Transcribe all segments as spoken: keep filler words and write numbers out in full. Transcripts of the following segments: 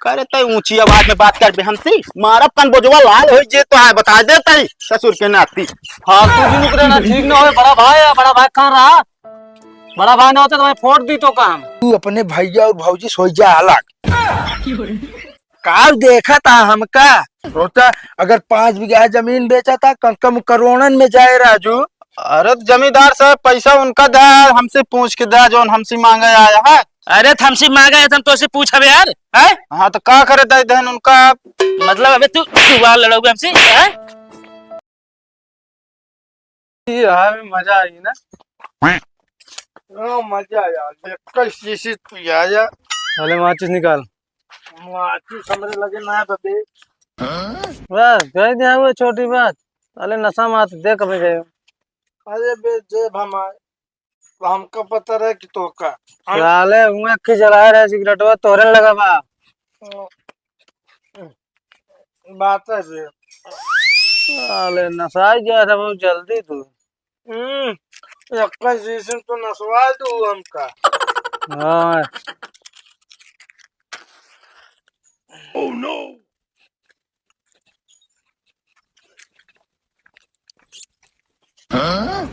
करे तै ऊंची आवाज में बात करबे हमसे, मारब कन बोझवा लाल होइ जे तो है, बता दे तै ससुर के नाती। फालतू भी नुकरे ना, ठीक ना होए, बड़ा भाई है, बड़ा भाई कहाँ रहा? बड़ा भाई ना होते तो मैं फोड़ दी तो काम। तू अपने भैया और भौजी सोई जा अलग। का देखा था हमका? सोचा, अगर पाँच बीघा जमीन बेचा था, कम से कम करोड़न में जाए राजू। अरे तो जमींदार साहब, पैसा उनका दा, हमसे पूछ के दा, जौन हमसे मांगे आया है। अरे तो हमसे मांगा है, तो हम तोसे पूछबे यार, हैं? हाँ, तो का करे दाई दहन उनका? मतलब, अबे तू, तू बाहर लड़ोगे हमसे, हैं? ये हवा में मजा आई ना। ओ, मजा आया, इक्कीस शीशी पिया जा। अरे माचिस निकाल। माचिस हमरे लगे ना है बबे। बस, कह दिया वो छोटी बात। अरे नशा मात दे कभी गए। अरे बे, जे भमाए, हमका पता रहे कि तो का। हम साले हुए की जला रहे सिगरेटवा, तोरे लगा बा। बात है बे। साले नसाई गया था बहुत जल्दी तू। हम्म, इक्कीस शीशी तो नसवा दू हमका। हाँ। Oh no! हाँ?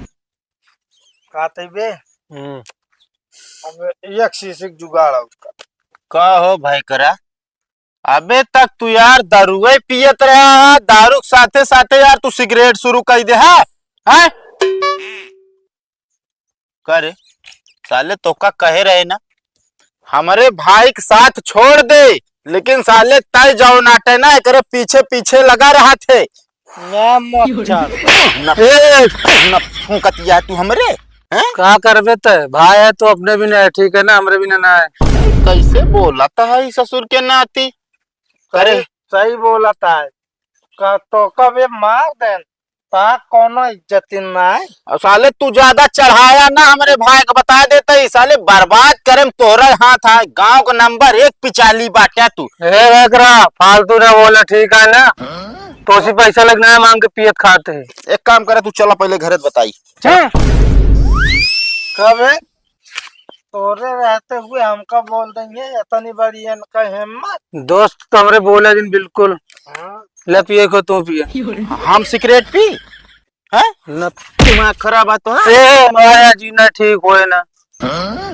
का तइबे? हम्म। अब एक शीशी के जुगाड़ है उसका। का हो भाई करा? अबे तक तू यार दारुए पियत रहा है, दारू के साथे साथे यार तू सिगरेट शुरू कर दे है, हैं? करे, साले तोका कहे रहे ना, हमरे भाई के साथ छोड़ दे, लेकिन साले तय जाओ नाटे ना, एकरे पीछे पीछे लगा रहा थे। मैं मच्छर। न, ए! न फूंकतिया तू हमरे, हैं? का करबे तय? भाई है तो अपने भी नहीं, ठीक है ना, हमरे भी नहीं, नहीं। कैसे बोलत है ई ससुर के नाती? करे। सही, सही बोलत है। का तो कबे मार देन, पा कौनो इज्जत नहीं। और साले तू ज्यादा चढ़ाया ना हमरे भाई को, बता देता ही, साले बर्बाद करम तोहरा हाथ है, गांव का नंबर एक पिचाली बाट्या तू। ए, एकरा फालतू ना बोला, ठीक है ना? तोसी पैसा लगना है मांग के पियत खात है। एक काम करे, तू चला पहले घरे त बताई। हैं? कबे? तोरे रहते हुए हमका बोल देंगे, इतनी बड़ी इनका हिम्मत। दोस्त तो हमरे बोले दिन बिल्कुल। हाँ। ले पिए को तू पिए। हम सिगरेट पी? हैं? न। दिमाग खराब है तो, हाँ? ए, माया जी ना ठीक होए ना।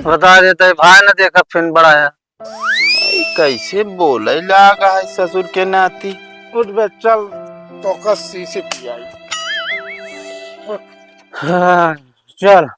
बता देता है, भाई ना देखा फिन बड़ा है। ई कैसे बोले लागा है ससुर के नाती? उठ बे, चल, तोका शीशी पियाई। हाँ, चल।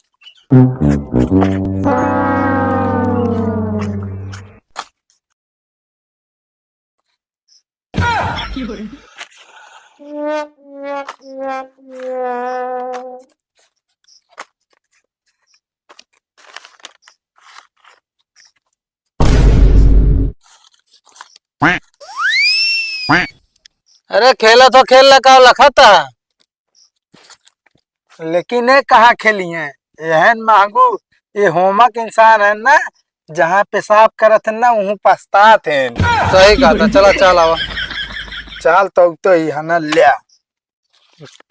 अरे खेला तो खेल लगा लखता। लेकिन ये कहाँ खेली हैं? एहन महंगू, ये होमक इंसान है ना, जहाँ पेशाब करत है ना, वहूँ पछतात है। सही कहा था, चला, चल आवा। चल तो, तो ही है ना, ल्या।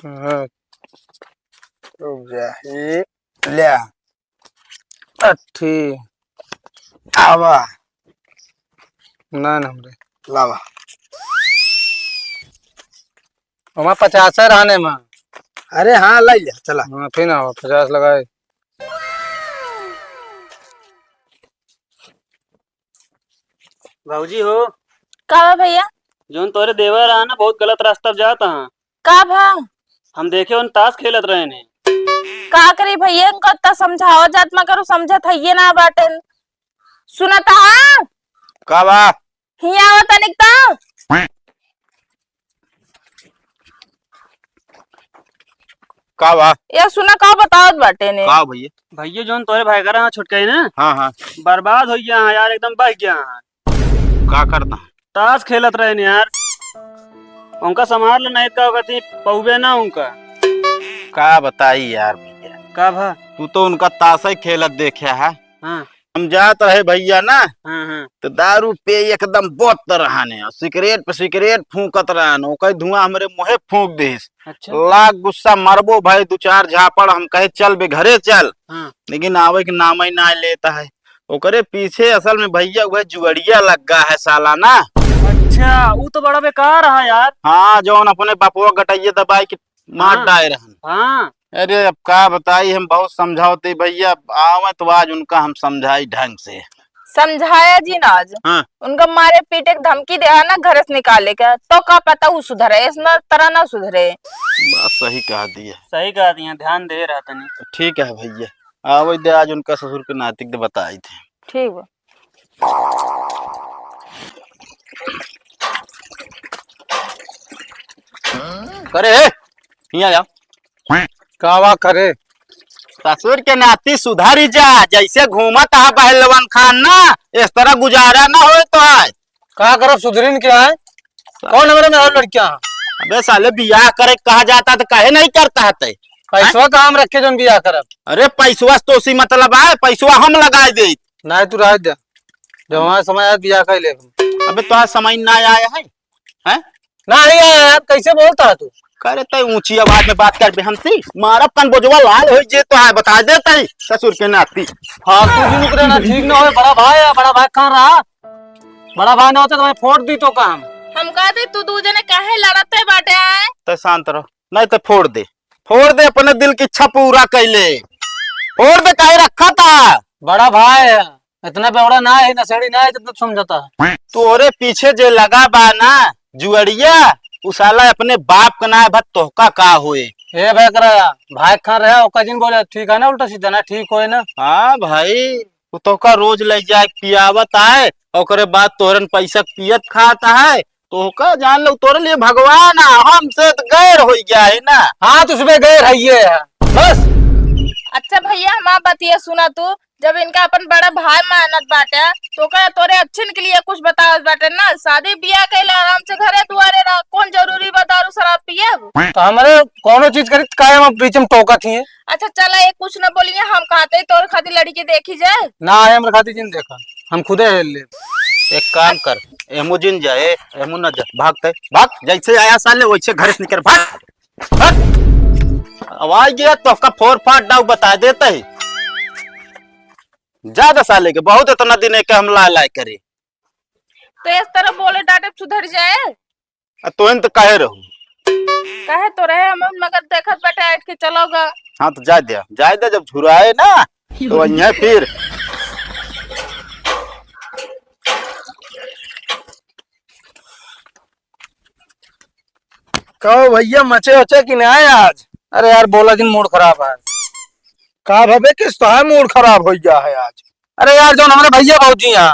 हाँ। रुक जा, ये ल्या। अठी। आवा। ना, ना, हमरे। लावा। हमार पचास रहने में। अरे हाँ, लाई लिया, चला। हाँ, फिर ना हो, पचास लगाए। भौजी हो। का बा भैया? जौन तोरे देवर रहा ना, बहुत गलत रास्ता पे जात हा। का भा? हम देखे उन ताश खेलत रहे ने। का करी भैया, इनको इतना समझावा जात, मगर उ समझत हइये ना बाटेन। सुनत हा? का बा? हियाँ आवा तनिक तो। का बा? ये सुना, का बतावत बाटे ने? का भैया? भैया, जौन तोरे भाई का रहा छोटका ही ना? हाँ, हाँ। बर्बाद हो गया है यार, एकदम बह गया है। का करता? ताश खेलत रहे ने यार। उनका संभाल ले, नहीं का कहती पौबे ना उनका। का बताई यार भैया? का भा? तू तो उनका ताश ही खेलत देखे है। हाँ। हम जात रहे भैया ना, हाँ, हाँ। तो दारू पे एकदम बोत रहने, और सिगरेट पे सिगरेट फूंकत रहने, ओकर धुआं हमरे मुँहे फूंक देस। अच्छा। लाख गुस्सा, मरबो भाई, दो चार झापड़, हम कहे, "चल बे, घरे चल।" हाँ। लेकिन आवे के नाम ही ना लेता है। ओकरे पीछे असल में भैया वह जुगड़िया लग गा है साला ना। अच्छा, ऊ तो बड़ा बेकार है यार। हाँ, जौन अपने बपवा गटइये दबाई के मार हाँ। डाए रहन। हाँ। अरे, अब का बताई, हम बहुत समझावते भइया, आवे तो आज उनका हम समझाई ढंग से। समझाया जिन आज। हाँ। उनका मारे पीटे के धमकी देहा ना, घर से निकाले के, तो का पता ऊ सुधरे, इस न तरह ना सुधरे। बात सही कहा दिया। सही कहा दिया, ध्यान दे रहा तनी। ठीक है भइया, आवे दे आज उनका ससुर के नातिक दे बताई थे। ठीक बा। करे हे, हियाँ आ। का बा करे? ससुर के नाती सुधरी जा, जैसे घूमत हा पहलवान खान ना, इस तरह गुजारा ना होए तो आज। का करब सुधरिन के आए? कौन हमरे में और लड़कियां हैं? अबे साले बियाह करे कहा जाता तो काहे नहीं करता है तै? पैसवा कहाँ हम रखे जौन बियाह करब? अरे पैसवा से तो उसी मतलब आए, पैसवा हम लगाए दे। नहीं तू रह दे, जब हमारा समय आए बियाह कर ले। अबे तो आज समय ना आया है, हैं? नहीं आया यार, कैसे बोलता है तू? करे तै ऊंची आवाज में बात कर बे हमसे, मारब कन बोझवा लाल हो जे तो है, बता देता है ससुर के नाती। फालतू भी नुकरे ना, ठीक ना होए, बड़ा भाई है, बड़ा भाई कहाँ रहा? बड़ा भाई ना होते तो मैं फोड़ दी तो काम। हम कहते तू दू जने काहे लड़ते बाटे आए? तै शांत रहो, नहीं तो फोड़ दे, फोड़ दे, अपने दिल की इच्छा पूरा कैले, फोड़ दे, काहे रखा था? बड़ा भाई है, इतना बेवड़ा ना है, नशेड़ी ना है जितना समझता है। तोरे पीछे जे लगा बा ना जुअड़िया, उ साला अपने बाप का ना है, भत तोहका का होए। ए भाई करा, भाई खान रहे, ओका जिन बोले, ठीक है ना, उल्टा सीधा ना, ठीक होए ना। हाँ भाई, उ तोहका रोज ले जाए पियावत आए, ओकरे बाद तोहरन पैसा पियत खात है, तोहका जान लो, तोरे लिए भगवान है, हमसे तो गैर हो गया है ना। हाँ, तो उसमें गैर है ये है, बस। अच्छा भइया, हमार बतिया सुना तू, जब इनका अपन बड़ा भाई मानत बाटे, तो ओकरा तोरे अच्छे के लिए कुछ बतावत बाटे ना। शादी बियाह कइला, आराम से घरे दुआरे रह, कौन जरूरी बा दारू शराब पियब? तो हमरे कौनो चीज करी, काहे हम बीच में टोकत हिए? अच्छा चला, ये कुछ न बोलिए, हम कहते ही तोरे खातिर लड़की देखी जाए। ना है हमरे खातिर जिन देखा, हम खुदे हेल ले। एक काम कर, एमू जिन जा, ए, एमू न जा, भाग तै, भाग, जैसे आया साले वैसे घर से निकल, भाग, भाग। आवाज गया तो का फोर फाट डाउ बता देता है। ज्यादा साले के बहुत इतना दिन है कि हम लाए लाए करे। तो इस तरह बोले डांटे सुधर जाए। आ तोहन तो काहे रहू? काहे तो रहे हम, मगर देखत बाटे आइट के चलोगा। हाँ तो जाए दे, जाए दे, जब झुराए ना तो वहीं फिर। कहो भइया, मचे उचे कि नाहीं आज? अरे यार, बोला जिन, मूड खराब है। का भवे किस तो है, मूड खराब हो गया है आज। अरे यार, जौन हमरे भइया भौजी हैं,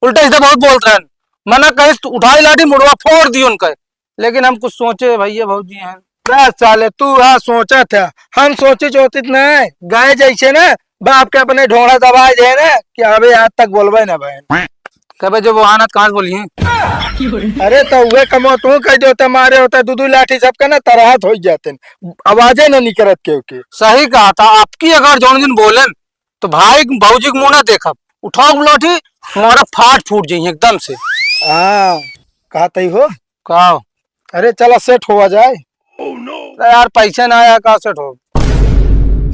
उल्टे सीधे बहुत बोलत रहन। मना कहिस, उठाई लाठी, मुड़वा फोड़ दी उनके। लेकिन हम कुछ सोचे, भइया भौजी हैं। बस साले, तू हाँ सोचत है, हम सोचे सोचित नहीं। गाय जैसे ना बाप के अपने ढोंढा दबाए दे ना कि अबे आज तक बोलबे ना बहन। कबे जब वो आनत कहाँ से बोली हैं? अरे तो उहे कमो तू कह देते, मारे होते दू दू लाठी सबके ना तरहत हो जाते, आवाजे ना निकरत केहू के। सही कहा था, आपकी अगर जौन दिन बोले तो भाई भौजी के मुंह ना देखब, उठाओ लाठी, मारा फाट फूट जाइए एकदम से। हाँ, कहते ही हो। का? अरे चला सेट हुआ जाए। अरे यार, पैसे ना आया, का सेट हो?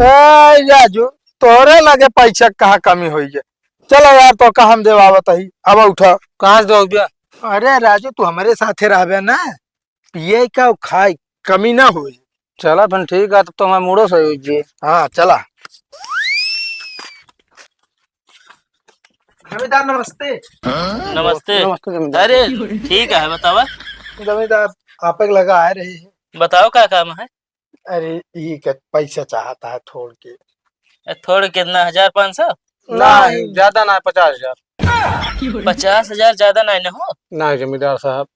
ए राजू, तोरे लगे पैसा कहाँ कमी होई है? चलो यार, तो का हम देवावत ही, अब उठा। कहाँ से दो भैया? अरे राजू, तू हमारे साथे रहबे ना, पिए का खाए कमी ना होई। चला फिर ठीक है, तब तो हमारा मूडो सही हो जी। हाँ चला। जमींदार नमस्ते। नमस्ते। नमस्ते जमींदार। अरे ठीक है, बतावा। जमींदार, आप एक लगा आ रही है। बताओ का काम है? अरे ई के पैसा चाहता है थोड़ के। ए, थोड़ कितना, हजार पाँच सौ? नहीं, ज्यादा ना, पचास हजार। पचास हजार ज्यादा नहीं ना हो? नहीं जमींदार साहब।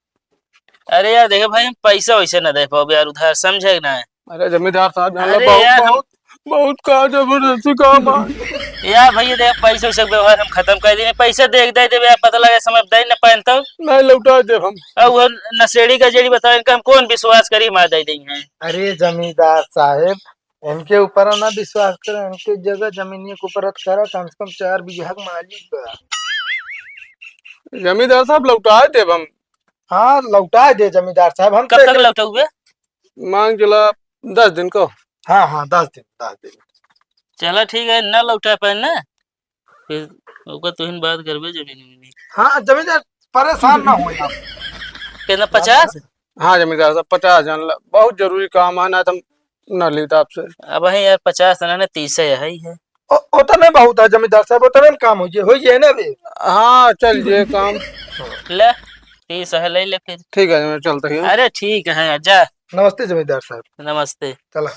अरे यार देखे भाई, हम पैसा वैसे ना दे पाओ यार उधार, समझे कि ना? अरे जमींदार साहब, जान लो, अरे बहुत, यार, हम बहुत, बहुत का जबरदस्ती काम है। यार भैया देख, पैसे वैसे के व्यवहार हम खत्म कर दिए, पैसे दे दे देबे यार, पता लगे समय दे न पाएन तब। नहीं, लौटा देब हम। अब वो नशेड़ी का जेड़ी बताओ, इनका हम कौन विश्वास करी, मार दे देंगे। अरे जमींदार साहब, इनके ऊपर ना विश्वास करें, इनके जगह जमीनिया के ऊपर करा, कम से कम चार बीघा के मालिक बा। जमींदार साहब, लौटा देब हम। हाँ, लौटा दे जमींदार साहब, हम कब तक लौटौबे? मान के चला, दस दिन को। हाँ, हाँ, दस दिन, दस दिन। चला ठीक है, ना लौटा पाए ना, फिर ओकर तुहिन बात करबे जमीन उमीन। हाँ, जमींदार परेशान ना हो आप। कितना, पचास? हाँ जमींदार साहब, पचास हजार ला, बहुत जरूरी काम है, ना तो हम ना लेता आपसे। अब है यार, पचास ना, ना, तीस है, है ही है। ओ-, उतने बहुत है जमींदार साहब, उतने में काम हो जाए, हो जाए ना बे। हाँ, चल जे काम। ले, तीस है, ले ले फिर। ठीक है, मैं चलता हूँ। अरे ठीक है, जा। नमस्ते जमींदार साहब। नमस्ते। चला।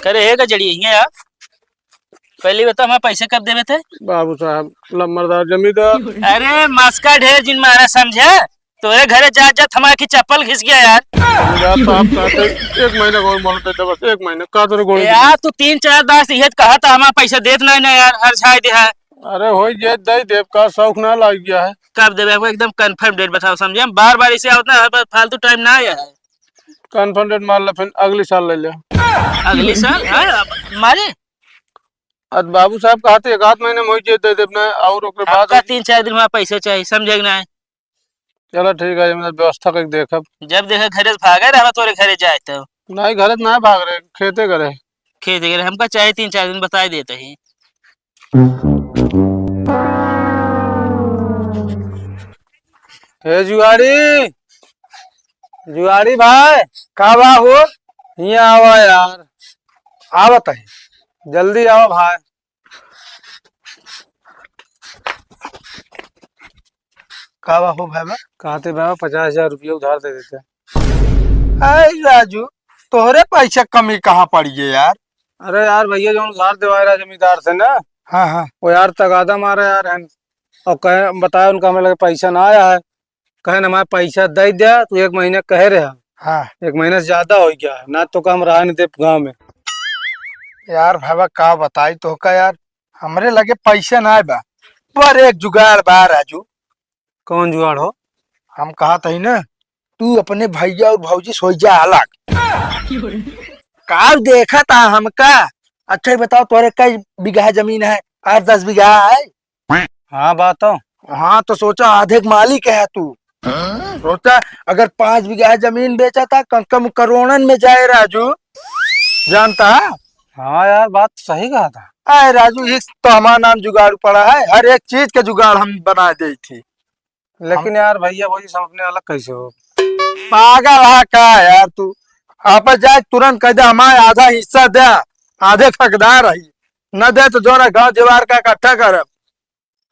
करे हे गजड़ी, हियाँ आ। पहले बता, हमारे पैसे कब देवे थे? बाबू साहब, लम्बरदार जमींदार। अरे, मस्का ढेर जिन मारा, समझे? तोरे घरे जात जात हमारे की चप्पल घिस गया यार। जमींदार साहब, कहते एक महीना का और मोहलत दे दे, बस एक महीना, का तोरे गोली यार, तू तीन चार दास इहे कहत, हमारा पैसा देत नहीं ना यार, हर छाई दे है। अरे, हो जे दे देब, का शौक ना लाग गया है। कब देबे? हमको एकदम confirm date बताओ, समझे? हम बार बार इसे आवत ना, हर बार फालतू time ना आया है। Confirm date मान ला, फिर अगली साल ले ले। अगली साल? हाँ, अब मारे? अब बाबू साहब कहते एक आध महीने में हो जे दे देब ना, और ओकरे बाद आपका हो तीन चार दिन में पैसे चाहिए, समझे कि नहीं? चलो ठीक है, मतलब व्यवस्था करके देखब। जब देखे घरे से भागे रहबा, तोरे घरे जाए तो। नहीं, घरे से ना भाग रहे, खेते करे। खेते करे, हमका चाहे तीन चार दिन बताई देते ही। हे जुआरी, जुआरी भाई। का बा हो? हियाँ आवा यार। आवत है। जल्दी आवा भाई। का बा हो भाई बा? कहते बा पचास हजार रुपया उधार दे देते। अरे राजू, तोहरे पैसा कमी कहाँ पड़ी है यार? अरे यार भैया, जौन उधार देवाए रहा जमींदार से ना, हाँ, हाँ। वो यार तगादा मारा यार है, और कहे, बताया उनका हमें लगे पैसा ना आया है, कहे ना, हमारे पैसा दे दिया, तू एक महीना कहे रहे। हाँ। एक महीना से ज्यादा हो गया है, ना तो का हम रहा नहीं देब गाँव में। यार भाई बा, का बताई तोहका यार, हमरे लगे पैसा ना बा, पर एक जुगाड़ बा राजू। कौन जुगाड़ हो? हम कहत हई ना, तू अपने भैया और भौजी से होइ जा अलग। का देखत हा हमका? अच्छा ही बताओ, तोरे कई बीघा जमीन है? आठ दस बीघा है। हाँ, बात तो। हाँ, तो सोचा आधे के मालिक है तू। सोचा अगर पाँच बीघा जमीन बेचा था, कम से कम करोड़न में जाए राजू, जानता? हाँ यार, बात सही कहा था। अरे राजू, इस तो हमारा नाम जुगाड़ पड़ा है, हर एक चीज के जुगाड़ हम बना दे थी। लेकिन हम यार भैया, वही सब अपने अलग कैसे हो? पागल है का यार तू? आप जाए तुरंत कह दे, हमारे आधा हिस्सा दे, आधे हकदार है, न दे तो जो ना गांव जवार का इकट्ठा करब,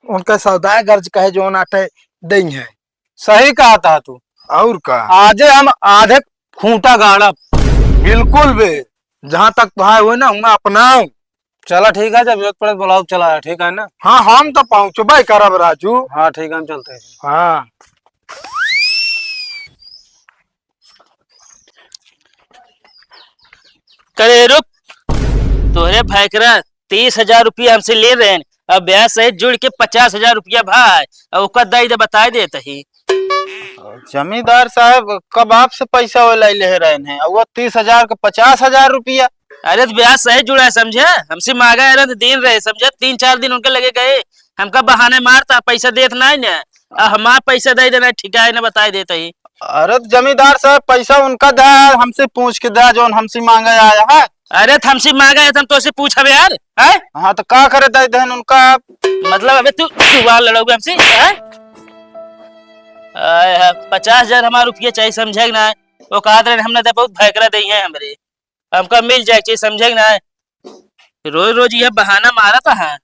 उनका सौदागर कहे जो ना अटे दई है। सही कहा था तू। और का? आजे हम आधे खूंटा गाड़ब। बिल्कुल बे, जहाँ तक भाई हो ना, हुआ अपनाओ। चला ठीक है, जब जरूरत पड़े तो बुलाओ, चला, ठीक है ना? हाँ, हम तो पहुँचबे करब राजू। हाँ ठीक है, हम चलते हैं। हाँ। करे रुक, तोहरे भैकरा तीस हजार रुपया हमसे ले रहे हैं, अब ब्याज सहित जुड़ के पचास हजार रुपया भाई, अब ओकर दई दे, बताई देत ही। जमींदार साहब, कब आपसे पैसा वो लाई ले रहे हैं, वो तीस हजार का पचास हजार रुपया? अरे तो ब्याज सहित जुड़ा है, समझे? हमसे मांगा है, दिन रहे, समझे? तीन चार दिन उनके लगे गए, हमका बहाने मारता, पैसा देत नहीं ना, अब हमार पैसा दे देना, ठिकाए ना, बताई देत ही। अरे तो जमींदार साहब, पैसा उनका दा, हमसे पूछ के दा, जौन हमसे मांगे आया है। अरे तो हमसे मांगे है, तो हम तोसे पूछब यार, हैं? हाँ, तो का करे दे देहन उनका? मतलब, अबे तू, तू वार लड़ोगे हमसे, हैं? आय है, पचास हजार हमार रुपया चाहिए, समझे कि ना? वो कहत रहे, हमने तो बहुत भैकरा दे है हमरे, हमका मिल जाए चाहिए, समझे कि ना? रोज रोज यह बहाना मारत है।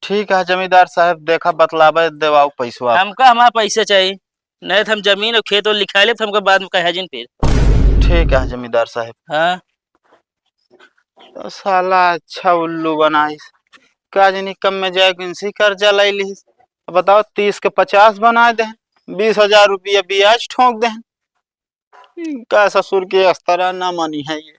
ठीक है जमींदार साहब, देखा बतलावे देवाऊ पैसवा। हमका हमार पैसा चाहिए, नहीं तो हम जमीन और खेत और लिखा लेब, तो हमका बाद में कहे जिन फिर। ठीक है जमींदार साहब। हाँ। तो साला अच्छा उल्लू बनाइस, का जानी कम में जाए इनसे कर्जा लाई लिहिस। अब बताओ, तीस के पचास बनाए दे, बीस हजार रुपया ब्याज ठोंक दे। का ससुर के अस्तरा ना मानी है ये।